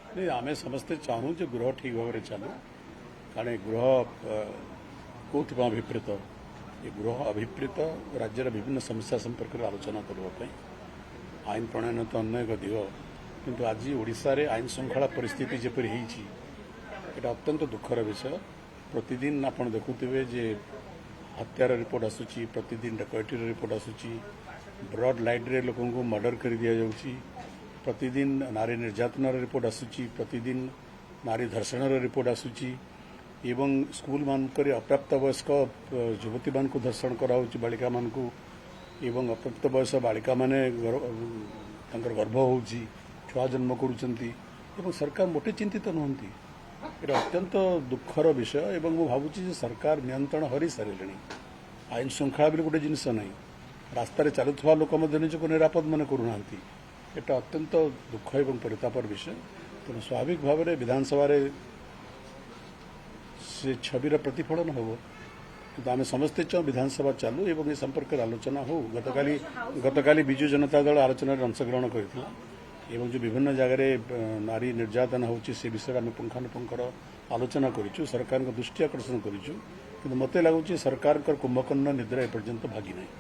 ନାଇଁ, ଆମେ ସମସ୍ତେ ଚାହୁଁ ଯେ ଗୃହ ଠିକ୍ ଭାବରେ ଚାଲୁ। କାରଣ ଏ ଗୃହ କୋଉଥିପାଇଁ ଅଭିପ୍ରେତ? ଏ ଗୃହ ଅଭିପ୍ରେତ ରାଜ୍ୟର ବିଭିନ୍ନ ସମସ୍ୟା ସମ୍ପର୍କରେ ଆଲୋଚନା କରିବା ପାଇଁ। ଆଇନ ପ୍ରଣୟନ ତ ଅନ୍ୟ ଏକ ଦିଗ, କିନ୍ତୁ ଆଜି ଓଡ଼ିଶାରେ ଆଇନ ଶୃଙ୍ଖଳା ପରିସ୍ଥିତି ଯେପରି ହେଇଛି, ଏଇଟା ଅତ୍ୟନ୍ତ ଦୁଃଖର ବିଷୟ। ପ୍ରତିଦିନ ଆପଣ ଦେଖୁଥିବେ ଯେ ହତ୍ୟାର ରିପୋର୍ଟ ଆସୁଛି, ପ୍ରତିଦିନ ଡକୟତିର ରିପୋର୍ଟ ଆସୁଛି, ବ୍ରଡ୍ ଲାଇଟ୍ରେ ଲୋକଙ୍କୁ ମର୍ଡର କରି ଦିଆଯାଉଛି, ପ୍ରତିଦିନ ନାରୀ ନିର୍ଯାତନାର ରିପୋର୍ଟ ଆସୁଛି, ପ୍ରତିଦିନ ନାରୀ ଧର୍ଷଣର ରିପୋର୍ଟ ଆସୁଛି ଏବଂ ସ୍କୁଲମାନଙ୍କରେ ଅପ୍ରାପ୍ତ ବୟସ୍କ ଯୁବତୀମାନଙ୍କୁ ଧର୍ଷଣ କରାହେଉଛି, ବାଳିକାମାନଙ୍କୁ, ଏବଂ ଅପ୍ରାପ୍ତ ବୟସ ବାଳିକାମାନେ ତାଙ୍କର ଗର୍ଭ ହେଉଛି, ଛୁଆ ଜନ୍ମ କରୁଛନ୍ତି ଏବଂ ସରକାର ମୋଟେ ଚିନ୍ତିତ ନୁହନ୍ତି। ଏଇଟା ଅତ୍ୟନ୍ତ ଦୁଃଖର ବିଷୟ ଏବଂ ମୁଁ ଭାବୁଛି ଯେ ସରକାର ନିୟନ୍ତ୍ରଣ ହରାଇ ସାରିଲେଣି। ଆଇନ ଶୃଙ୍ଖଳା ବୋଲି ଗୋଟେ ଜିନିଷ ନାହିଁ। ରାସ୍ତାରେ ଚାଲୁଥିବା ଲୋକ ମଧ୍ୟ ନିଜକୁ ନିରାପଦ ମନେ କରୁନାହାନ୍ତି। ଏଇଟା ଅତ୍ୟନ୍ତ ଦୁଃଖ ଏବଂ ପରିତାପର ବିଷୟ। ତେଣୁ ସ୍ୱାଭାବିକ ଭାବରେ ବିଧାନସଭାରେ ସେ ଛବିର ପ୍ରତିଫଳନ ହେବ। କିନ୍ତୁ ଆମେ ସମସ୍ତେ ଚାହୁଁ ବିଧାନସଭା ଚାଲୁ ଏବଂ ଏ ସମ୍ପର୍କରେ ଆଲୋଚନା ହଉ। ଗତକାଲି ବିଜୁ ଜନତା ଦଳ ଆଲୋଚନାରେ ଅଂଶଗ୍ରହଣ କରିଥିଲା ଏବଂ ଯେଉଁ ବିଭିନ୍ନ ଜାଗାରେ ନାରୀ ନିର୍ଯାତନା ହେଉଛି, ସେ ବିଷୟରେ ଆମେ ପୁଙ୍ଖାନୁପୁଙ୍ଖର ଆଲୋଚନା କରିଛୁ, ସରକାରଙ୍କ ଦୃଷ୍ଟି ଆକର୍ଷଣ କରିଛୁ। କିନ୍ତୁ ମୋତେ ଲାଗୁଛି ସରକାରଙ୍କର କୁମ୍ଭକର୍ଣ୍ଣ ନିଦ୍ରା ଏପର୍ଯ୍ୟନ୍ତ ଭାଗି ନାହିଁ।